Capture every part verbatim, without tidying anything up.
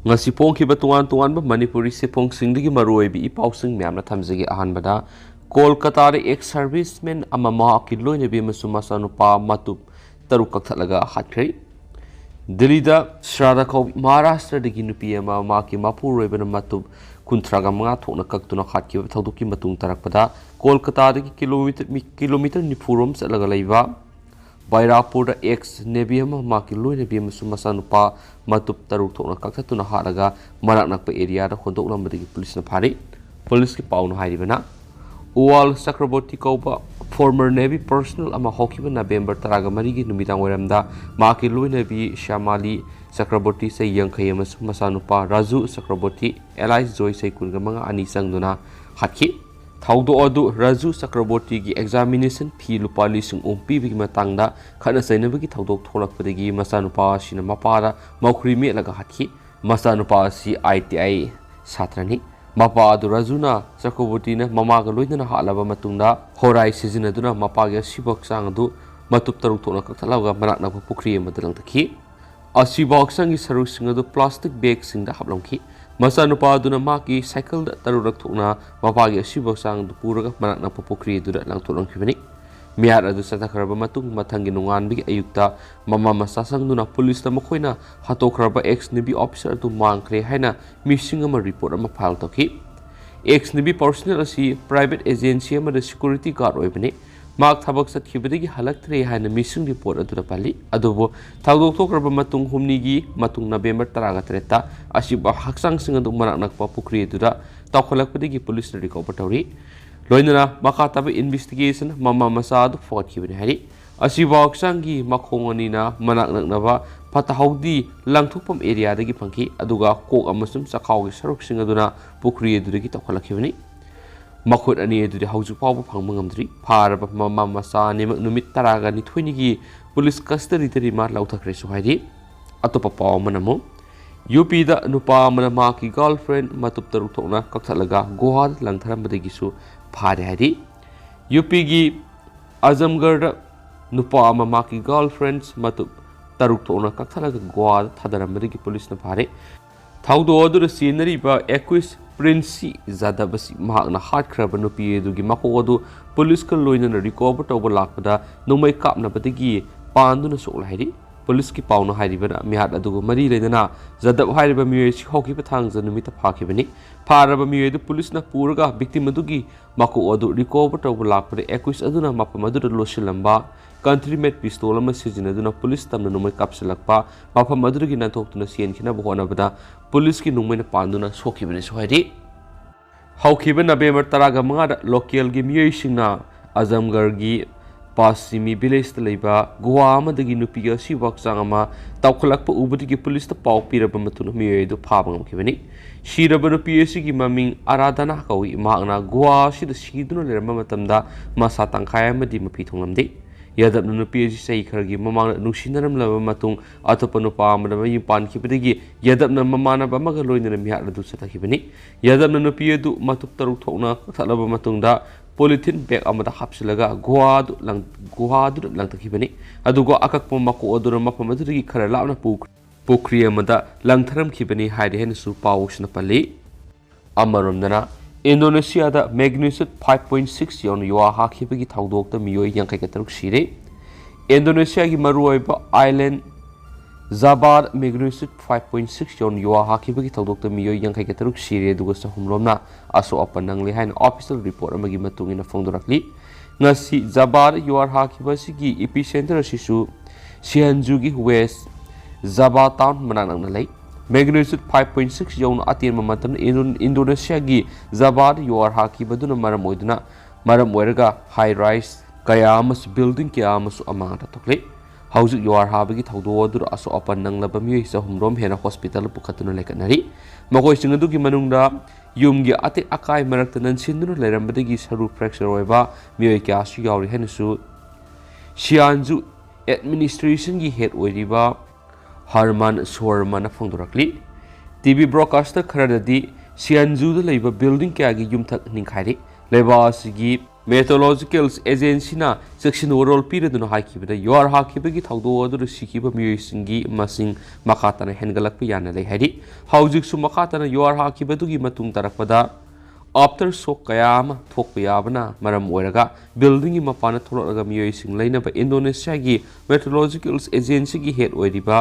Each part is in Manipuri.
ꯉꯁꯤ ꯐꯣꯡꯈꯤꯕ ꯇꯣꯉꯥꯟ ꯇꯣꯉꯥꯟꯕ ꯃꯅꯤꯄꯨꯔꯤ ꯆꯦꯐꯣꯡꯁꯤꯡꯗꯒꯤ ꯃꯔꯨꯑꯣꯏꯕ ꯏ ꯄꯥꯎꯁꯤꯡ ꯃꯌꯥꯝꯅ ꯊꯝꯖꯒꯦ꯫ ꯑꯍꯥꯟꯕꯗ, ꯀꯣꯜꯀꯇꯥꯗ ex serviceman ꯑꯃ ꯃꯍꯥꯛꯀꯤ ꯂꯣꯏꯅꯕꯤ ꯑꯃꯁꯨꯡ ꯃꯆꯥꯅꯨꯄꯥ ꯃꯇꯨꯞ ꯇꯔꯨꯛ ꯀꯛꯊꯠꯂꯒ ꯍꯥꯠꯈ꯭ꯔꯦ꯫ ꯗꯤꯜꯂꯤꯗ ꯁ꯭ꯔꯥꯗꯥ ꯀꯧꯕ ꯃꯍꯥꯔꯥꯁꯇ꯭ꯔꯗꯒꯤ ꯅꯨꯄꯤ ꯑꯃ ꯃꯍꯥꯛꯀꯤ ꯃꯄꯨꯔꯣꯏꯕꯅ ꯃꯇꯨꯞ ꯀꯨꯟꯊ꯭ꯔꯥꯒ ꯃꯉꯥ ꯊꯣꯛꯅ ꯀꯛꯇꯨꯅ ꯍꯥꯠꯈꯤꯕ ꯊꯧꯗꯣꯛꯀꯤ ꯃꯇꯨꯡ ꯇꯥꯔꯛꯄꯗ, ꯀꯣꯜꯀꯇꯥꯗꯒꯤ ꯀꯤꯂꯣꯃꯤꯇꯔ, ꯃꯤ-, ꯀꯤꯂꯣꯃꯤꯇꯔ ꯅꯤꯐꯨ ꯔꯣꯝ ꯆꯠꯂꯒ ꯂꯩꯕ ꯕꯥꯏꯔꯥꯄꯨꯔꯗ ex navy ꯑꯃ ꯃꯍꯥꯛꯀꯤ ꯂꯣꯏꯅꯕꯤ ꯑꯃꯁꯨꯡ ꯃꯆꯥꯅꯨꯄꯥ ꯃꯇꯨꯞ ꯇꯔꯨꯛ ꯊꯣꯛꯅ ꯀꯛꯊꯠꯇꯨꯅ ꯍꯥꯠꯂꯒ ꯃꯅꯥꯛ ꯅꯛꯄ areaꯗ ꯍꯣꯟꯗꯣꯛꯂꯝꯕꯗꯒꯤ ꯄꯨꯂꯤꯁꯅ ꯐꯥꯔꯤ꯫ ꯄꯨꯂꯤꯁꯀꯤ ꯄꯥꯎꯅ ꯍꯥꯏꯔꯤꯕꯅ, ꯎꯋꯥꯜ ꯆꯀ꯭ꯔꯕꯣꯔꯇꯤ ꯀꯧꯕ former navy personnel ꯑꯃ ꯍꯧꯈꯤꯕ ꯅꯕꯦꯝꯕꯔ ꯇꯔꯥꯒ ꯃꯔꯤꯒꯤ ꯅꯨꯃꯤꯗꯥꯡ ꯋꯥꯏꯔꯝꯗ ꯃꯍꯥꯛꯀꯤ ꯂꯣꯏꯅꯕꯤ ꯁ꯭ꯌꯥꯃꯥꯂꯤ ꯆꯀ꯭ꯔꯕꯣꯔꯇꯤ, ꯆꯍꯤ ꯌꯥꯡꯈꯩ, ꯑꯃꯁꯨꯡ ꯃꯆꯥꯅꯨꯄꯥ ꯔꯥꯖꯨ ꯆꯀ꯭ꯔꯕꯣꯔꯇꯤ, alias ꯖꯣꯏ, ꯆꯍꯤ ꯀꯨꯟꯒ ꯃꯉꯥ, ꯑꯅꯤ ꯆꯪꯗꯨꯅ ꯍꯥꯠꯈꯤ꯫ ꯊꯧꯗꯣꯛ ꯑꯗꯨ ꯔꯥꯖꯨ ꯆꯀ꯭ꯔꯕꯣꯔꯇꯤꯒꯤ examination fee ꯂꯨꯄꯥ ꯂꯤꯁꯤꯡ ꯑꯍꯨꯝ ꯄꯤꯕꯒꯤ ꯃꯇꯥꯡꯗ ꯈꯠꯅ ꯆꯩꯅꯕꯒꯤ ꯊꯧꯗꯣꯛ ꯊꯣꯛꯂꯛꯄꯗꯒꯤ ꯃꯆꯥꯅꯨꯄꯥ ꯑꯁꯤꯅ ꯃꯄꯥꯗ ꯃꯈꯨꯔꯤ ꯃꯦꯠꯂꯒ ꯍꯥꯠꯈꯤ꯫ ꯃꯆꯥꯅꯨꯄꯥ ꯑꯁꯤ I T I ꯁꯥꯇ꯭ꯔꯅꯤ꯫ ꯃꯄꯥ ꯑꯗꯨ ꯔꯥꯖꯨꯅ ꯆꯀ꯭ꯔꯕꯣꯔꯇꯤꯅ ꯃꯃꯥꯒ ꯂꯣꯏꯅꯅ ꯍꯥꯠꯂꯕ ꯃꯇꯨꯡꯗ ꯍꯣꯔꯥꯏ ꯁꯤꯖꯤꯟꯅꯗꯨꯅ ꯃꯄꯥꯒꯤ ꯑꯁꯤꯕ ꯍꯛꯆꯥꯡ ꯑꯗꯨ ꯃꯇꯨꯞ ꯇꯔꯨꯛ ꯊꯣꯛꯅ ꯀꯛꯊꯠꯂꯒ ꯃꯅꯥꯛ ꯅꯛꯄ ꯄꯨꯈ꯭ꯔꯤ ꯑꯃꯗ ꯂꯪꯊꯈꯤ꯫ ꯑꯁꯤꯕ ꯍꯛꯆꯥꯡꯒꯤ ꯁꯔꯨꯛꯁꯤꯡ ꯑꯗꯨ plastic bagꯁꯤꯡꯗ ꯍꯥꯞꯂꯝꯈꯤ꯫ ꯃꯆꯥꯅꯨꯄꯥ ꯑꯗꯨꯅ ꯃꯍꯥꯛꯀꯤ ꯁꯥꯏꯀꯜꯗ ꯇꯔꯨꯛꯔꯛ ꯊꯣꯛꯅ ꯃꯄꯥꯒꯤ ꯑꯁꯤꯕ ꯍꯛꯆꯥꯡ ꯑꯗꯨ ꯄꯨꯔꯒ ꯃꯅꯥꯛ ꯅꯛꯄ ꯄꯨꯈ꯭ꯔꯤ ꯑꯗꯨꯗ ꯂꯪꯊꯣꯛꯂꯝꯈꯤꯕꯅꯤ꯫ ꯃꯤꯍꯥꯠ ꯑꯗꯨ ꯆꯠꯊꯈ꯭ꯔꯕ ꯃꯇꯨꯡ, ꯃꯊꯪꯒꯤ ꯅꯣꯡꯉꯥꯟꯕꯒꯤ ꯑꯌꯨꯛꯇ ꯃꯃꯥ ꯃꯆꯥ ꯆꯪꯗꯨꯅ ꯄꯨꯂꯤꯁꯇ ꯃꯈꯣꯏꯅ ꯍꯥꯠꯇꯣꯛꯈ꯭ꯔꯕ ex navy officer ꯑꯗꯨ ꯃꯥꯡꯈ꯭ꯔꯦ ꯍꯥꯏꯅ missing ꯑꯃ report ꯑꯃ file ꯇꯧꯈꯤ꯫ Ex navy personnel ꯑꯁꯤ private agency ꯑꯃꯗ security guard ꯑꯣꯏꯕꯅꯤ꯫ ꯃꯍꯥꯛ ꯊꯕꯛ ꯆꯠꯈꯤꯕꯗꯒꯤ ꯍꯜꯂꯛꯇ꯭ꯔꯦ ꯍꯥꯏꯅ missing report ꯑꯗꯨꯗ ꯄꯜꯂꯤ꯫ ꯑꯗꯨꯕꯨ ꯊꯧꯗꯣꯛ ꯊꯣꯛꯈ꯭ꯔꯕ ꯃꯇꯨꯡ ꯍꯨꯝꯅꯤꯒꯤ ꯃꯇꯨꯡ, ꯅꯕꯦꯝꯕꯔ ꯇꯔꯥꯒ ꯇꯔꯦꯠꯇ ꯑꯁꯤꯕ ꯍꯛꯆꯥꯡꯁꯤꯡ ꯑꯗꯨ ꯃꯅꯥꯛ ꯅꯛꯄ ꯄꯨꯈ꯭ꯔꯤ ꯑꯗꯨꯗ ꯇꯥꯎꯈꯠꯂꯛꯄꯗꯒꯤ ꯄꯨꯂꯤꯁꯅ recover ꯇꯧꯔꯤ꯫ ꯂꯣꯏꯅꯅ ꯃꯈꯥ ꯇꯥꯕ investigation ꯃꯃꯥ ꯃꯆꯥ ꯑꯗꯨ ꯐꯒꯠꯈꯤꯕꯅꯤ ꯍꯥꯏꯔꯤ꯫ ꯑꯁꯤꯕ ꯍꯛꯆꯥꯡꯒꯤ ꯃꯈꯣꯡ ꯑꯅꯤꯅ ꯃꯅꯥꯛ ꯅꯛꯅꯕ ꯐꯠꯇ ꯍꯥꯎꯗꯤ ꯂꯪꯊꯣꯛꯐꯝ areaꯗꯒꯤ ꯐꯪꯈꯤ, ꯑꯗꯨꯒ ꯀꯣꯛ ꯑꯃꯁꯨꯡ ꯆꯈꯥꯎꯒꯤ ꯁꯔꯨꯛꯁꯤꯡ ꯑꯗꯨꯅ ꯄꯨꯈ꯭ꯔꯤ ꯑꯗꯨꯗꯒꯤ ꯇꯧꯈꯠꯂꯛꯈꯤꯕꯅꯤ꯫ ꯃꯈꯨꯠ ꯑꯅꯤ ꯑꯗꯨꯗꯤ ꯍꯧꯖꯤꯛ ꯐꯥꯎꯕ ꯐꯪꯕ ꯉꯝꯗ꯭ꯔꯤ꯫ ꯐꯥꯔꯕ ꯃꯃꯥ ꯃꯆꯥ ꯑꯅꯤꯃꯛ ꯅꯨꯃꯤꯠ ꯇꯔꯥꯒ ꯅꯤꯊꯣꯏꯅꯤꯒꯤ ꯄꯨꯂꯤꯁ custody ꯗ remand ꯂꯧꯊꯈ꯭ꯔꯦꯁꯨ ꯍꯥꯏꯔꯤ꯫ ꯑꯇꯣꯞꯄ ꯄꯥꯎ ꯑꯃꯅ ꯑꯃꯨꯛ, UP ꯗ ꯅꯨꯄꯥ ꯑꯃꯅ ꯃꯍꯥꯛꯀꯤ girlfriend ꯃꯇꯨꯞ ꯇꯔꯨꯛ ꯊꯣꯛꯅ ꯀꯛꯊꯠꯂꯒ ꯒꯣꯋꯥꯗ ꯂꯪꯊꯔꯝꯕꯗꯒꯤꯁꯨ ꯐꯥꯔꯦ ꯍꯥꯏꯔꯤ꯫ UP ꯒꯤ ꯑꯖꯝꯒꯔꯗ ꯅꯨꯄꯥ ꯑꯃ ꯃꯍꯥꯛꯀꯤ girlfriends ꯃꯇꯨꯞ ꯇꯔꯨꯛ ꯊꯣꯛꯅ ꯀꯛꯊꯠꯂꯒ ꯒꯣꯋꯥꯗ ꯊꯥꯗꯔꯝꯕꯗꯒꯤ ꯄꯨꯂꯤꯁꯅ ꯐꯥꯔꯦ꯫ ꯊꯧꯗꯣꯛ ꯑꯗꯨꯗ ꯆꯦꯟꯅꯔꯤꯕ ꯑꯦꯀ꯭ꯌꯨꯁ ꯄ꯭ꯔꯤꯟꯁꯤ ꯖꯥꯗꯕ ꯑꯁꯤ ꯃꯍꯥꯛꯅ ꯍꯥꯠꯈ꯭ꯔꯕ ꯅꯨꯄꯤ ꯑꯗꯨꯒꯤ ꯃꯀꯣꯛ ꯑꯗꯨ ꯄꯨꯂꯤꯁꯀ ꯂꯣꯏꯅꯅ ꯔꯤꯀꯣꯚꯔ ꯇꯧꯕ ꯂꯥꯛꯄꯗ ꯅꯣꯡꯃꯩ ꯀꯥꯞꯅꯕꯗꯒꯤ ꯄꯥꯟꯗꯨꯅ ꯁꯣꯛꯂꯦ ꯍꯥꯏꯔꯤ꯫ ꯄꯨꯂꯤꯁꯀꯤ ꯄꯥꯎꯅ ꯍꯥꯏꯔꯤꯕꯅ ꯃꯤꯍꯥꯠ ꯑꯗꯨꯒ ꯃꯔꯤ ꯂꯩꯅꯅ ꯖꯥꯗꯕ ꯍꯥꯏꯔꯤꯕ ꯃꯤꯑꯣꯏ ꯑꯁꯤ ꯍꯧꯈꯤꯕ ꯊꯥꯡꯖ ꯅꯨꯃꯤꯠꯇ ꯐꯥꯈꯤꯕꯅꯤ꯫ ꯐꯥꯔꯕ ꯃꯤꯑꯣꯏ ꯑꯗꯨ ꯄꯨꯂꯤꯁꯅ ꯄꯨꯔꯒ ꯚꯤꯛꯇꯤꯝ ꯑꯗꯨꯒꯤ ꯃꯀꯣꯛ ꯑꯗꯨ ꯔꯤꯀꯣꯚꯔ ꯇꯧꯕ ꯂꯥꯛꯄꯗ ꯑꯦꯀ꯭ꯌꯨꯁ ꯑꯗꯨꯅ ꯃꯐꯝ ꯑꯗꯨꯗ ꯂꯣꯠꯁꯤꯜꯂꯝꯕ ꯀꯟꯇ꯭ꯔꯤ ꯃꯦꯠ ꯄꯤꯁꯇꯣꯜ ꯑꯃ ꯁꯤꯖꯤꯟꯅꯗꯨꯅ ꯄꯨꯂꯤꯁ ꯇꯝꯅ ꯅꯣꯡꯃꯩ ꯀꯥꯞꯁꯤꯜꯂꯛꯄ, ꯃꯐꯝ ꯑꯗꯨꯗꯒꯤ ꯅꯥꯟꯊꯣꯛꯇꯨꯅ ꯆꯦꯟꯈꯤꯅꯕ ꯍꯣꯠꯅꯕꯗ ꯄꯨꯂꯤꯁꯀꯤ ꯅꯣꯡꯃꯩꯅ ꯄꯥꯟꯗꯨꯅ ꯁꯣꯛꯈꯤꯕꯅꯤꯁꯨ ꯍꯥꯏꯔꯤ꯫ ꯍꯧꯈꯤꯕ ꯅꯕꯦꯝꯕꯔ ꯇꯔꯥꯒ ꯃꯉꯥꯗ ꯂꯣꯀꯦꯜꯒꯤ ꯃꯤꯑꯣꯏꯁꯤꯡꯅ ꯑꯖꯝꯒꯔꯒꯤ ꯄꯥꯁꯤꯃꯤ ꯚꯤꯂꯦꯖꯇ ꯂꯩꯕ ꯒꯨꯍꯥ ꯑꯃꯗꯒꯤ ꯅꯨꯄꯤ ꯑꯁꯤꯕꯨ ꯍꯛꯆꯥꯡ ꯑꯃ ꯇꯥꯎꯈꯠꯂꯛꯄ ꯎꯕꯗꯒꯤ ꯄꯨꯂꯤꯁꯇ ꯄꯥꯎ ꯄꯤꯔꯕ ꯃꯇꯨꯡꯗ ꯃꯤꯑꯣꯏ ꯑꯗꯨ ꯐꯥꯕ ꯉꯝꯈꯤꯕꯅꯤ꯫ ꯁꯤꯔꯕ ꯅꯨꯄꯤ ꯑꯁꯤꯒꯤ ꯃꯃꯤꯡ ꯑꯔꯥꯙꯅꯥ ꯀꯧꯏ꯫ ꯃꯍꯥꯛꯅ ꯒꯨꯍꯥ ꯑꯁꯤꯗ ꯁꯤꯗꯨꯅ ꯂꯩꯔꯝꯕ ꯃꯇꯝꯗ ꯃꯁꯥ ꯇꯪꯈꯥꯏ ꯑꯃꯗꯤ ꯃꯄꯤ ꯊꯨꯡꯂꯝꯗꯦ꯫ ꯌꯥꯗꯕꯅ ꯅꯨꯄꯤ ꯑꯁꯤ ꯆꯍꯤ ꯈꯔꯒꯤ ꯃꯃꯥꯡꯗ ꯅꯨꯡꯁꯤꯅꯔꯝꯂꯕ ꯃꯇꯨꯡ ꯑꯇꯣꯞꯄ ꯅꯨꯄꯥ ꯑꯃꯗ ꯃꯌꯨꯝ ꯄꯥꯟꯈꯤꯕꯗꯒꯤ ꯌꯥꯗꯕꯅ ꯃꯃꯥꯟꯅꯕ ꯑꯃꯒ ꯂꯣꯏꯅꯅ ꯃꯤꯍꯥꯠ ꯑꯗꯨ ꯆꯠꯊꯈꯤꯕꯅꯤ꯫ ꯌꯥꯗꯕꯅ ꯅꯨꯄꯤ ꯑꯗꯨ ꯃꯇꯨꯞ ꯇꯔꯨꯛ ꯊꯣꯛꯅ ꯀꯛꯊꯠꯂꯕ ꯃꯇꯨꯡꯗ ꯄꯣꯂꯤꯊꯤꯟ ꯕꯦꯒ ꯑꯃꯗ ꯍꯥꯞꯆꯤꯜꯂꯒ ꯒꯨꯍꯥꯗꯨ ꯂꯪ-, ꯒꯨꯍꯥꯗꯨꯗ ꯂꯪꯊꯈꯤꯕꯅꯤ꯫ ꯑꯗꯨꯒ ꯑꯀꯛꯄ ꯃꯀꯣꯛ ꯑꯗꯨꯅ ꯃꯐꯝ ꯑꯗꯨꯗꯒꯤ ꯈꯔ ꯂꯥꯞꯅ ꯄꯨ-, ꯄꯨꯈ꯭ꯔꯤ ꯑꯃꯗ ꯂꯪꯊꯔꯝꯈꯤꯕꯅꯤ ꯍꯥꯏꯔꯤ ꯍꯥꯏꯅꯁꯨ ꯄꯥꯎꯁꯤꯅ ꯄꯜꯂꯤ꯫ ꯑꯃꯔꯣꯝꯗꯅ, ꯏꯟꯗꯣꯅꯦꯁꯤꯌꯥꯗ magnitude five point six ꯌꯧꯅ ꯌꯨꯋꯥ ꯍꯥꯈꯤꯕꯒꯤ ꯊꯧꯗꯣꯛꯇ ꯃꯤꯑꯣꯏ ꯌꯥꯡꯈꯩꯒ ꯇꯔꯨꯛ ꯁꯤꯔꯦ꯫ ꯏꯟꯗꯣꯅꯦꯁꯤꯌꯥꯒꯤ ꯃꯔꯨꯑꯣꯏꯕ island ꯖꯥꯕꯥꯗ magnitude five point six ꯌꯧꯅ ꯌꯨꯋꯥ ꯍꯥꯈꯤꯕꯒꯤ ꯊꯧꯗꯣꯛꯇ ꯃꯤꯑꯣꯏ ꯌꯥꯡꯈꯩꯒ ꯇꯔꯨꯛ ꯁꯤꯔꯦ, ꯑꯗꯨꯒ ꯆꯍꯨꯝ ꯔꯣꯝꯅ ꯑꯁꯣꯛ ꯑꯄꯟ ꯅꯪꯂꯦ ꯍꯥꯏꯅ official report ꯑꯃꯒꯤ ꯃꯇꯨꯡ ꯏꯟꯅ ꯐꯣꯡꯗꯣꯔꯛꯂꯤ꯫ ꯉꯁꯤ ꯖꯥꯕꯥꯗ ꯌꯨꯋꯥ ꯍꯥꯈꯤꯕ ꯑꯁꯤꯒꯤ epicenter ꯑꯁꯤꯁꯨ ꯁꯤꯍꯟꯖꯨꯒꯤ west ꯖꯥꯕꯥ town ꯃꯅꯥꯛ ꯅꯛꯅ ꯂꯩ꯫ Magnitude five point six ꯌꯧꯅ ꯑꯇꯦꯟꯕ ꯃꯇꯝꯗ ꯏꯟꯗꯣ-, ꯏꯟꯗꯣꯅꯦꯁꯤꯌꯥꯒꯤ ꯖꯥꯕꯥꯗ ꯌꯨꯋꯥ ꯍꯥꯈꯤꯕꯗꯨꯅ ꯃꯔꯝ ꯑꯣꯏꯗꯨꯅ, ꯃꯔꯝ ꯑꯣꯏꯔꯒ high rise ꯀꯌꯥ ꯑꯃꯁꯨ, building ꯀꯌꯥ ꯑꯃꯁꯨ ꯑꯃꯥꯡ ꯑꯇꯥ ꯊꯣꯛꯂꯦ꯫ ꯍꯧꯖꯤꯛ ꯌꯨꯋꯥ ꯍꯥꯕꯒꯤ ꯊꯧꯗꯣꯛ ꯑꯗꯨꯗ ꯑꯁꯣꯛ ꯑꯄꯟ ꯅꯪꯂꯕ ꯃꯤꯑꯣꯏ ꯆꯍꯨꯝ ꯔꯣꯝ ꯍꯦꯟꯅ hospital ꯄꯨꯈꯠꯇꯨꯅ ꯂꯩꯈꯠꯅꯔꯤ꯫ ꯃꯈꯣꯏꯁꯤꯡ ꯑꯗꯨꯒꯤ ꯃꯅꯨꯡꯗ ꯌꯨꯝꯒꯤ ꯑꯇꯦꯛ ꯑꯀꯥꯏ ꯃꯔꯛꯇ ꯅꯟꯁꯤꯟꯗꯨꯅ ꯂꯩꯔꯝꯕꯗꯒꯤ ꯁꯔꯨ fracture ꯑꯣꯏꯕ ꯃꯤꯑꯣꯏ ꯀꯌꯥꯁꯨ ꯌꯥꯎꯔꯤ ꯍꯥꯏꯅꯁꯨ ꯁꯤꯌꯥꯟꯖꯨ administrationꯒꯤ head ꯑꯣꯏꯔꯤꯕ ꯍꯔꯃꯥꯟ ꯁꯣꯔꯃꯅ ꯐꯣꯡꯗꯣꯔꯛꯂꯤ꯫ TV broadcaster ꯈꯔꯗꯗꯤ ꯁꯤꯌꯥꯟꯖꯨꯗ ꯂꯩꯕ building ꯀꯌꯥꯒꯤ ꯌꯨꯝꯊꯛ ꯅꯤꯡꯈꯥꯏꯔꯤ꯫ ꯂꯩꯕꯥꯛ ꯑꯁꯤꯒꯤ Meteorological Agencyꯅ ꯆꯦꯛꯁꯤꯟ ꯋꯥꯔꯣꯜ ꯄꯤꯔꯗꯨꯅ ꯍꯥꯏꯈꯤꯕꯗ, ꯌꯨꯍꯥꯔ ꯍꯥꯈꯤꯕꯒꯤ ꯊꯧꯗꯣꯛ ꯑꯗꯨꯗ ꯁꯤꯈꯤꯕ ꯃꯤꯑꯣꯏꯁꯤꯡꯒꯤ ꯃꯁꯤꯡ ꯃꯈꯥ ꯇꯥꯅ ꯍꯦꯟꯒꯠꯂꯛꯄ ꯌꯥꯅ ꯂꯩ ꯍꯥꯏꯔꯤ꯫ ꯍꯧꯖꯤꯛꯁꯨ ꯃꯈꯥ ꯇꯥꯅ ꯌꯨꯍꯥꯔ ꯍꯥꯈꯤꯕꯗꯨꯒꯤ ꯃꯇꯨꯡ ꯇꯥꯔꯛꯄꯗ aftershock ꯀꯌꯥ ꯑꯃ ꯊꯣꯛꯄ ꯌꯥꯕꯅ ꯃꯔꯝ ꯑꯣꯏꯔꯒ buildingꯒꯤ ꯃꯄꯥꯟꯗ ꯊꯣꯛꯂꯛꯂꯒ ꯃꯤꯑꯣꯏꯁꯤꯡ ꯂꯩꯅꯕ Indonesiaꯒꯤ Meteorological Agencyꯒꯤ head ꯑꯣꯏꯔꯤꯕ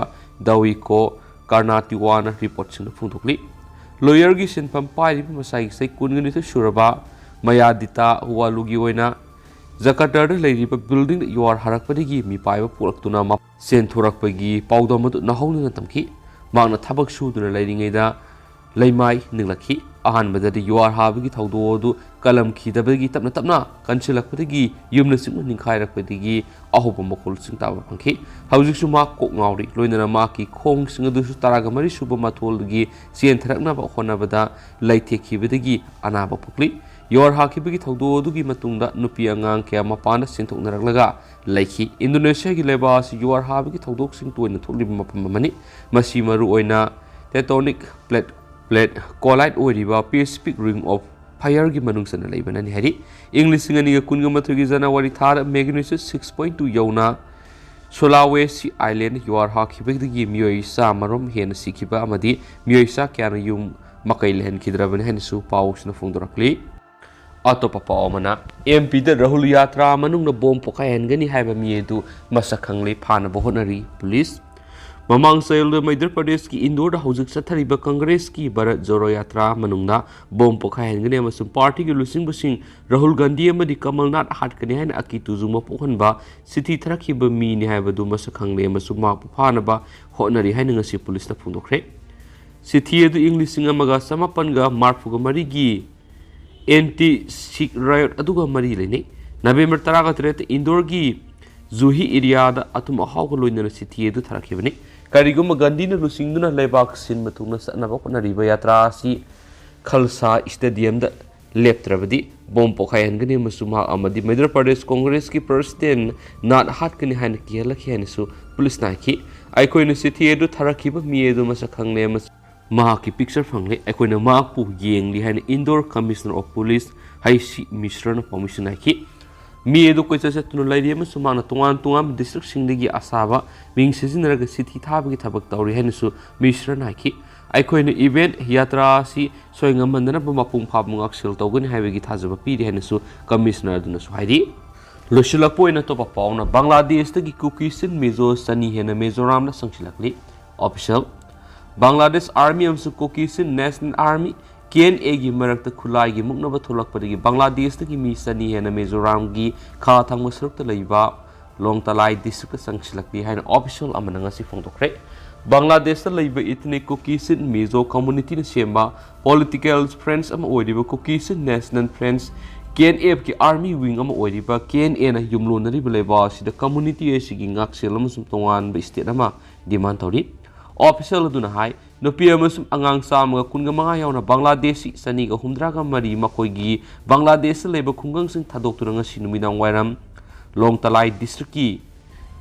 ꯗꯥꯋꯤꯀꯣ ꯀꯥꯔꯅꯥꯇꯤꯋꯥꯅ reportꯁꯤꯡꯗ ꯐꯣꯡꯗꯣꯛꯂꯤ꯫ Lawyerꯒꯤ ꯁꯤꯟꯐꯝ ꯄꯥꯏꯔꯤꯕ ꯃꯁꯥꯒꯤ ꯆꯍꯤ ꯀꯨꯟꯒ ꯅꯤꯊꯣꯏ ꯁꯨꯔꯕ ꯃꯌꯥꯗꯤꯇꯥ ꯍꯨꯋꯥꯂꯨꯒꯤ ꯑꯣꯏꯅ ꯖꯀꯥꯔꯇꯥꯗ ꯂꯩꯔꯤꯕ buildingꯗ ꯌꯨꯍꯥꯔ ꯍꯥꯔꯛꯄꯗꯒꯤ ꯃꯤꯄꯥꯏꯕ ꯄꯣꯛꯂꯛꯇꯨꯅ ꯃ-, ꯁꯦꯟ ꯊꯣꯔꯛꯄꯒꯤ ꯄꯥꯎꯗꯝ ꯑꯗꯨ ꯅꯧꯍꯧꯅꯅ ꯇꯝꯈꯤ꯫ ꯃꯍꯥꯛꯅ ꯊꯕꯛ ꯁꯨꯗꯨꯅ ꯂꯩꯔꯤꯉꯩꯗ ꯂꯩꯃꯥꯏ ꯅꯤꯛꯂꯛꯈꯤ꯫ ꯑꯍꯥꯟꯕꯗꯗꯤ ꯌꯨꯍꯥꯔ ꯍꯥꯕꯒꯤ ꯊꯧꯗꯣꯛ ꯑꯗꯨ ꯀꯜꯂꯝꯈꯤꯗꯕꯒꯤ ꯇꯞꯅ ꯇꯞꯅ ꯀꯟꯁꯤꯜꯂꯛꯄꯗꯒꯤ ꯌꯨꯝꯅꯆꯤꯡꯕ ꯅꯤꯡꯈꯥꯏꯔꯛꯄꯗꯒꯤ ꯑꯍꯧꯕ ꯃꯈꯣꯜꯁꯤꯡ ꯇꯥꯕ ꯐꯪꯈꯤ꯫ ꯍꯧꯖꯤꯛꯁꯨ ꯃꯍꯥꯛ ꯀꯣꯛ ꯉꯥꯎꯔꯤ, ꯂꯣꯏꯅꯅ ꯃꯍꯥꯛꯀꯤ ꯈꯣꯡꯁꯤꯡ ꯑꯗꯨꯁꯨ ꯇꯔꯥꯒ ꯃꯔꯤ ꯁꯨꯕ ꯃꯊꯣꯜꯗꯒꯤ ꯆꯦꯟꯊꯔꯛꯅꯕ ꯍꯣꯠꯅꯕꯗ ꯂꯩꯊꯦꯛꯈꯤꯕꯗꯒꯤ ꯑꯅꯥꯕ ꯄꯣꯛꯂꯤ꯫ ꯌꯨꯍꯥꯔ ꯍꯥꯈꯤꯕꯒꯤ ꯊꯧꯗꯣꯛ ꯑꯗꯨꯒꯤ ꯃꯇꯨꯡꯗ ꯅꯨꯄꯤ ꯑꯉꯥꯡ ꯀꯌꯥ ꯃꯄꯥꯟꯗ ꯆꯦꯟꯊꯣꯛꯅꯔꯛꯂꯒ ꯂꯩꯈꯤ꯫ ꯏꯟꯗꯣꯅꯦꯁꯤꯌꯥꯒꯤ ꯂꯩꯕꯥꯛ ꯑꯁꯤ ꯌꯨꯍꯥꯔ ꯍꯥꯕꯒꯤ ꯊꯧꯗꯣꯛꯁꯤꯡ ꯇꯣꯏꯅ ꯊꯣꯛꯂꯤꯕ ꯃꯐꯝ ꯑꯃꯅꯤ꯫ ꯃꯁꯤ ꯃꯔꯨꯑꯣꯏꯅ tectonic plate, plate collide ꯑꯣꯏꯔꯤꯕ Pacific Ring of Fireꯒꯤ ꯃꯅꯨꯡ ꯆꯟꯅ ꯂꯩꯕꯅꯅꯤ ꯍꯥꯏꯔꯤ꯫ ꯏꯪ ꯂꯤꯁꯤꯡ ꯑꯅꯤꯒ ꯀꯨꯟꯒ ꯃꯥꯊꯣꯏꯒꯤ January ꯊꯥꯗ magnitude six point two ꯌꯧꯅ Sulawesi Island ꯌꯨꯍꯥꯔ ꯍꯥꯈꯤꯕꯗꯒꯤ ꯃꯤꯑꯣꯏ ꯆꯥꯝꯃꯔꯣꯝ ꯍꯦꯟꯅ ꯁꯤꯈꯤꯕ ꯑꯃꯗꯤ ꯃꯤꯑꯣꯏ ꯆꯥ ꯀꯌꯥꯅ ꯌꯨꯝ ꯃꯀꯩ ꯂꯩꯍꯟꯈꯤꯗ꯭ꯔꯕꯅꯤ ꯍꯥꯏꯅꯁꯨ ꯄꯥꯎꯁꯤꯅ ꯐꯣꯡꯗꯣꯔꯛꯂꯤ꯫ ꯑꯇꯣꯞꯄ ꯄꯥꯎ ꯑꯃꯅ, ꯑꯦꯝ ꯄꯤꯗ ꯔꯥꯍꯨꯜ ꯌꯥꯇ꯭ꯔꯥ ꯃꯅꯨꯡꯗ ꯕꯣꯝ ꯄꯣꯈꯥꯏꯍꯟꯒꯅꯤ ꯍꯥꯏꯕ ꯃꯤ ꯑꯗꯨ ꯃꯁꯛ ꯈꯪꯂꯦ, ꯐꯥꯅꯕ ꯍꯣꯠꯅꯔꯤ ꯄꯨꯂꯤꯁ꯫ ꯃꯃꯥꯡ ꯆꯌꯣꯜꯗ ꯃꯩꯙ꯭ꯌ ꯄ꯭ꯔꯗꯦꯁꯀꯤ ꯏꯟꯗꯣꯔꯗ ꯍꯧꯖꯤꯛ ꯆꯠꯊꯔꯤꯕ ꯀꯪꯒ꯭ꯔꯦꯁꯀꯤ ꯚꯥꯔꯠ ꯖꯣꯔꯣ ꯌꯥꯇ꯭ꯔꯥ ꯃꯅꯨꯡꯗ ꯕꯣꯝ ꯄꯣꯈꯥꯏꯍꯟꯒꯅꯤ ꯑꯃꯁꯨꯡ ꯄꯥꯔꯇꯤꯒꯤ ꯂꯨꯆꯤꯡꯕꯁꯤꯡ ꯔꯥꯍꯨꯜ ꯒꯥꯟꯙꯤ ꯑꯃꯗꯤ ꯀꯃꯜꯅꯥꯊ ꯍꯥꯠꯀꯅꯤ ꯍꯥꯏꯅ ꯑꯀꯤ ꯇꯨꯖꯨꯡꯕ ꯄꯣꯛꯍꯟꯕ ꯆꯤꯊꯤ ꯊꯥꯔꯛꯈꯤꯕ ꯃꯤꯅꯤ ꯍꯥꯏꯕꯗꯨ ꯃꯁꯛ ꯈꯪꯂꯦ ꯑꯃꯁꯨꯡ ꯃꯍꯥꯛꯄꯨ ꯐꯥꯅꯕ ꯍꯣꯠꯅꯔꯤ ꯍꯥꯏꯅ ꯉꯁꯤ ꯄꯨꯂꯤꯁꯅ ꯐꯣꯡꯗꯣꯛꯈ꯭ꯔꯦ꯫ ꯆꯤꯊꯤ ꯑꯗꯨ ꯏꯪ ꯂꯤꯁꯤꯡ ꯑꯃꯒ ꯆꯃꯥꯄꯟꯒ ꯃꯔꯤꯐꯨꯒ ꯃꯔꯤꯒꯤ anti Sikh riot ꯑꯗꯨꯒ ꯃꯔꯤ ꯂꯩꯅꯩ꯫ ꯅꯕꯦꯝꯕꯔ ꯇꯔꯥꯒ ꯇꯔꯦꯠꯇ ꯏꯟꯗꯣꯔꯒꯤ ꯖꯨꯍꯤ ꯑꯦꯔꯤꯌꯥꯗ ꯑꯊꯨꯝ ꯑꯍꯥꯎꯒ ꯂꯣꯏꯅꯅ ꯆꯤꯊꯤ ꯑꯗꯨ ꯊꯥꯔꯛꯈꯤꯕꯅꯤ꯫ ꯀꯔꯤꯒꯨꯝꯕ ꯒꯥꯟꯙꯤꯅ ꯂꯨꯆꯤꯡꯗꯨꯅ ꯂꯩꯕꯥꯛ ꯁꯤꯟꯕ ꯊꯨꯡꯅ ꯆꯠꯅꯕ ꯍꯣꯠꯅꯔꯤꯕ ꯌꯥꯇ꯭ꯔꯥ ꯑꯁꯤ ꯈꯜꯁꯥ ꯁ꯭ꯇꯦꯗꯤꯌꯝꯗ ꯂꯦꯞꯇ꯭ꯔꯕꯗꯤ ꯕꯣꯝ ꯄꯣꯈꯥꯏꯍꯟꯒꯅꯤ ꯑꯃꯁꯨꯡ ꯃꯍꯥꯛ ꯑꯃꯗꯤ ꯃꯩꯙ꯭ꯌ ꯄ꯭ꯔꯗꯦꯁ ꯀꯣꯡꯒ꯭ꯔꯦꯁꯀꯤ ꯄ꯭ꯔꯁꯤꯗꯦꯟ ꯅꯥꯠ ꯍꯥꯠꯀꯅꯤ ꯍꯥꯏꯅ ꯀꯤꯍꯜꯂꯛꯈꯤ ꯍꯥꯏꯅꯁꯨ ꯄꯨꯂꯤꯁꯅ ꯍꯥꯏꯈꯤ꯫ ꯑꯩꯈꯣꯏꯅ ꯆꯤꯊꯤ ꯑꯗꯨ ꯊꯥꯔꯛꯈꯤꯕ ꯃꯤ ꯑꯗꯨ ꯃꯁꯛ ꯈꯪꯂꯦ ꯑꯃꯁꯨꯡ ꯃꯍꯥꯛꯀꯤ ꯄꯤꯛꯆꯔ ꯐꯪꯂꯦ꯫ ꯑꯩꯈꯣꯏꯅ ꯃꯍꯥꯛꯄꯨ ꯌꯦꯡꯂꯤ ꯍꯥꯏꯅ ꯏꯟꯗꯣꯔ ꯀꯃꯤꯁꯅꯔ ꯑꯣꯐ ꯄꯨꯂꯤꯁ ꯍꯩꯁꯤ ꯃꯤꯁ꯭ꯔꯅ ꯄꯥꯎꯃꯤꯁꯤꯡ ꯍꯥꯏꯈꯤ꯫ ꯃꯤ ꯑꯗꯨ ꯀꯣꯏꯆꯠ ꯆꯠꯇꯨꯅ ꯂꯩꯔꯤ ꯑꯃꯁꯨꯡ ꯃꯍꯥꯛꯅ ꯇꯣꯉꯥꯟ ꯇꯣꯉꯥꯟꯕ ꯗꯤꯁꯇ꯭ꯔꯤꯛꯁꯤꯡꯗꯒꯤ ꯑꯁꯥꯕ ꯃꯤꯡ ꯁꯤꯖꯤꯟꯅꯔꯒ ꯆꯤꯊꯤ ꯊꯥꯕꯒꯤ ꯊꯕꯛ ꯇꯧꯔꯤ ꯍꯥꯏꯅꯁꯨ ꯃꯤꯁ꯭ꯔꯅ ꯍꯥꯏꯈꯤ꯫ ꯑꯩꯈꯣꯏꯅ ꯏꯚꯦꯟꯠ ꯌꯥꯇ꯭ꯔꯥ ꯑꯁꯤ ꯁꯣꯏꯉꯝꯍꯟꯗꯅꯕ ꯃꯄꯨꯡ ꯐꯥꯕ ꯉꯥꯛꯁꯦꯜ ꯇꯧꯒꯅꯤ ꯍꯥꯏꯕꯒꯤ ꯊꯥꯖꯕ ꯄꯤꯔꯤ ꯍꯥꯏꯅꯁꯨ ꯀꯃꯤꯁꯅꯔ ꯑꯗꯨꯅꯁꯨ ꯍꯥꯏꯔꯤ꯫ ꯂꯣꯏꯁꯤꯜꯂꯛꯄ ꯑꯣꯏꯅ ꯑꯇꯣꯞꯄ ꯄꯥꯎꯅ ꯕꯪꯒ꯭ꯂꯥꯗꯦꯁꯇꯒꯤ ꯀꯨꯀꯤꯁꯤꯟ ꯃꯤꯖꯣ ꯆꯅꯤ ꯍꯦꯟꯅ ꯃꯤꯖꯣꯔꯥꯝꯗ ꯆꯪꯁꯤꯜꯂꯛꯂꯤ꯫ ꯑꯣꯐꯤꯁꯤꯌꯦꯜ꯫ ꯕꯪꯒ꯭ꯂꯥꯗꯦꯁ ꯑꯥꯔꯃꯤ ꯑꯃꯁꯨꯡ ꯀꯨꯀꯤꯁꯤꯟ ꯅꯦꯁꯅꯦꯜ ꯑꯥꯔꯃꯤ, ꯀꯦ ꯑꯦꯟ ꯑꯦꯒꯤ ꯃꯔꯛꯇ ꯈꯨꯠꯂꯥꯏꯒꯤ ꯃꯨꯛꯅꯕ ꯊꯣꯛꯂꯛꯄꯗꯒꯤ ꯕꯪꯒ꯭ꯂꯥꯗꯦꯁꯇꯒꯤ ꯃꯤ ꯆꯅꯤ ꯍꯦꯟꯅ ꯃꯤꯖꯣꯔꯥꯝꯒꯤ ꯈꯥ ꯊꯪꯕ ꯁꯔꯨꯛꯇ ꯂꯩꯕ ꯂꯣꯡꯇꯂꯥꯏ ꯗꯤꯁꯇ꯭ꯔꯤꯛꯇ ꯆꯪꯁꯤꯜꯂꯛꯂꯤ ꯍꯥꯏꯅ ꯑꯣꯐꯤꯁꯤꯌꯦꯜ ꯑꯃꯅ ꯉꯁꯤ ꯐꯣꯡꯗꯣꯛꯈ꯭ꯔꯦ꯫ ꯕꯪꯒ꯭ꯂꯥꯗꯦꯁꯇ ꯂꯩꯕ ꯏꯊꯅꯤꯛ ꯀꯨꯀꯤꯁꯤꯟ ꯃꯤꯖꯣ ꯀꯝꯃꯨꯅꯤꯇꯤꯅ ꯁꯦꯝꯕ ꯄꯣꯂꯤꯇꯤꯀꯦꯜ ꯐ꯭ꯔꯦꯟꯁ ꯑꯃ ꯑꯣꯏꯔꯤꯕ ꯀꯨꯀꯤꯁꯤꯟ ꯅꯦꯁꯅꯦꯜ ꯐ꯭ꯔꯦꯟꯁ, ꯀꯦ ꯑꯦꯟ ꯑꯦꯐꯀꯤ ꯑꯥꯔꯃꯤ ꯋꯤꯡ ꯑꯃ ꯑꯣꯏꯔꯤꯕ ꯀꯦ ꯑꯦꯟ ꯑꯦꯅ ꯌꯨꯝꯂꯣꯟꯅꯔꯤꯕ ꯂꯩꯕꯥꯛ ꯑꯁꯤꯗ ꯀꯝꯃꯨꯅꯤꯇꯤ ꯑꯁꯤꯒꯤ ꯉꯥꯛꯁꯦꯜ ꯑꯃꯁꯨꯡ ꯇꯣꯉꯥꯟꯕ ꯁ꯭ꯇꯦꯠ ꯑꯃ ꯗꯤꯃꯥꯟ ꯇꯧꯔꯤ꯫ ꯑꯣꯐꯤꯁꯤꯌꯦꯜ ꯑꯗꯨꯅ ꯍꯥꯏ, ꯅꯨꯄꯤ ꯑꯃꯁꯨꯡ ꯑꯉꯥꯡ ꯆꯥꯝꯃꯒ ꯀꯨꯟꯒ ꯃꯉꯥ ꯌꯥꯎꯅ ꯕꯪꯒ꯭ꯂꯥꯗꯦꯁꯤ ꯆꯅꯤꯒ ꯍꯨꯝꯗ꯭ꯔꯥꯒ ꯃꯔꯤ ꯃꯈꯣꯏꯒꯤ ꯕꯪꯒ꯭ꯂꯥꯗꯦꯁꯇ ꯂꯩꯕ ꯈꯨꯡꯒꯪꯁꯤꯡ ꯊꯥꯗꯣꯛꯇꯨꯅ ꯉꯁꯤ ꯅꯨꯃꯤꯗꯥꯡ ꯋꯥꯏꯔꯝ ꯂꯣꯡꯇꯂꯥꯏ ꯗꯤꯁꯇ꯭ꯔꯤꯛꯀꯤ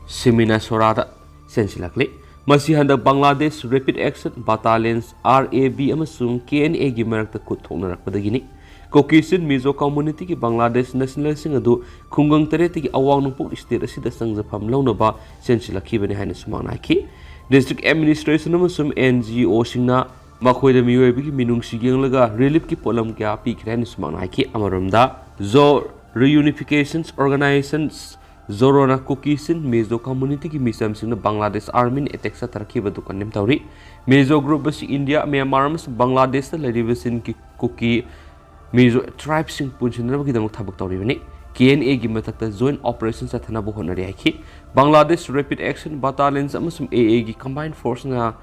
ꯁꯤꯃꯤꯅꯥꯁꯣꯔꯥꯗ ꯆꯦꯟꯁꯤꯜꯂꯛꯂꯤ꯫ ꯃꯁꯤ ꯍꯟꯗꯛ Bangladesh rapid action battalions, R A B, ꯑꯃꯁꯨꯡ ꯀꯦ ꯑꯦꯟ ꯑꯦꯒꯤ ꯃꯔꯛꯇ ꯈꯨꯠ ꯊꯣꯛꯅꯔꯛꯄꯗꯒꯤꯅꯤ꯫ ꯀꯨꯀꯤꯁꯤꯟ ꯃꯤꯖꯣ ꯀꯝꯃꯨꯅꯤꯇꯤꯒꯤ ꯕꯪꯒ꯭ꯂꯥꯗꯦꯁ ꯅꯦꯁꯅꯦꯂꯤꯁꯁꯤꯡ ꯑꯗꯨ ꯈꯨꯡꯒꯪ ꯇꯔꯦꯠꯇꯒꯤ ꯑꯋꯥꯡ ꯅꯣꯡꯄꯣꯛ ꯁ꯭ꯇꯦꯠ ꯑꯁꯤꯗ ꯆꯪꯖꯐꯝ ꯂꯧꯅꯕ ꯆꯦꯟꯁꯤꯜꯂꯛꯈꯤꯕꯅꯤ ꯍꯥꯏꯅꯁꯨ ꯃꯍꯥꯛꯅ ꯍꯥꯏꯈꯤ꯫ ꯗꯤꯁꯇ꯭ꯔꯤꯛ ꯑꯦꯗꯃꯤꯅꯤꯁꯇ꯭ꯔꯦꯁꯟ ꯑꯃꯁꯨꯡ ꯑꯦꯟ ꯖꯤ ꯑꯣꯁꯤꯡꯅ ꯃꯈꯣꯏꯗ ꯃꯤꯑꯣꯏꯕꯒꯤ ꯃꯤꯅꯨꯡꯁꯤ ꯌꯦꯡꯂꯒ ꯔꯤꯂꯤꯐꯀꯤ ꯄꯣꯠꯂꯝ ꯀꯌꯥ ꯄꯤꯈ꯭ꯔꯦ ꯍꯥꯏꯅꯁꯨ ꯃꯍꯥꯛꯅ ꯍꯥꯏꯈꯤ꯫ ꯑꯃꯔꯣꯝꯗ, ꯖꯣ ꯔꯤꯌꯨꯅꯤꯐꯤꯀꯦꯁꯟ ꯑꯣꯔꯒꯅꯥꯏꯖꯦꯁꯟ ꯖꯣꯔꯣꯅ ꯀꯨꯀꯤꯁꯤꯟ ꯃꯤꯖꯣ ꯀꯝꯃꯨꯅꯤꯇꯤꯒꯤ ꯃꯤꯆꯝꯁꯤꯡꯅ ꯕꯪꯒ꯭ꯂꯥꯗꯦꯁ ꯑꯥꯔꯃꯤꯅ ꯑꯦꯇꯦꯛ ꯆꯠꯊꯔꯛꯈꯤꯕ ꯑꯗꯨ ꯀꯟꯗꯦꯝ ꯇꯧꯔꯤ꯫ ꯃꯤꯖꯣ ꯒ꯭ꯔꯨꯞ ꯑꯁꯤ ꯏꯟꯗꯤꯌꯥ, ꯃ꯭ꯌꯥꯟꯃꯥꯔ ꯑꯃꯁꯨꯡ ꯕꯪꯒ꯭ꯂꯥꯗꯦꯁꯇ ꯂꯩꯔꯤꯕꯁꯤꯡꯒꯤ ꯀꯨꯀꯤ ꯃꯤꯖꯣ ꯇ꯭ꯔꯥꯏꯕꯁꯤꯡ ꯄꯨꯟꯁꯤꯟꯅꯅꯕꯒꯤꯗꯃꯛ ꯊꯕꯛ ꯇꯧꯔꯤꯕꯅꯤ꯫ ꯀꯦ ꯑꯦꯟ ꯑꯦꯒꯤ ꯃꯊꯛꯇ ꯖꯣꯏꯟꯠ ꯑꯣꯄꯔꯦꯁꯟ ꯆꯠꯊꯅꯕ ꯍꯣꯠꯅꯔꯤ ꯍꯥꯏꯈꯤ꯫ ꯕꯪꯒ꯭ꯂꯥꯗꯦꯁ ꯔꯦꯄꯤꯗ ꯑꯦꯛꯁꯟ ꯕꯥꯇꯥꯂꯤꯌꯟꯁ ꯑꯃꯁꯨꯡ ꯑꯦ ꯑꯦꯒꯤ ꯀꯝꯕꯥꯏꯟ ꯐꯣꯔꯁꯅ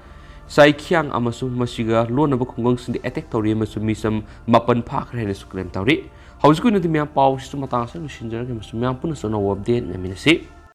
ꯆꯥꯏꯈꯤꯌꯥꯡ ꯑꯃꯁꯨꯡ ꯃꯁꯤꯒ ꯂꯣꯟꯅꯕ ꯈꯨꯡꯒꯪꯁꯤꯡꯗ ꯑꯦꯇꯦꯛ ꯇꯧꯔꯤ ꯑꯃꯁꯨꯡ ꯃꯤꯆꯝ ꯃꯥꯄꯟ ꯐꯥꯈ꯭ꯔꯦ ꯍꯥꯏꯅꯁꯨ ꯀ꯭ꯂꯦꯝ ꯇꯧꯔꯤ꯫ ꯍꯧꯖꯤꯛꯀꯤ ꯑꯣꯏꯅꯗꯤ ꯃꯌꯥꯝ ꯄꯥꯎꯁꯤꯁꯨ ꯃꯇꯥꯡ ꯑꯁꯤꯗ ꯂꯣꯏꯁꯤꯟꯖꯔꯒꯦ ꯑꯃꯁꯨꯡ ꯃꯌꯥꯝ ꯄꯨꯟꯅꯁꯨ ꯑꯅꯧꯕ ꯑꯞꯗꯦꯠ ꯉꯥꯏꯃꯤꯟꯅꯁꯤ꯫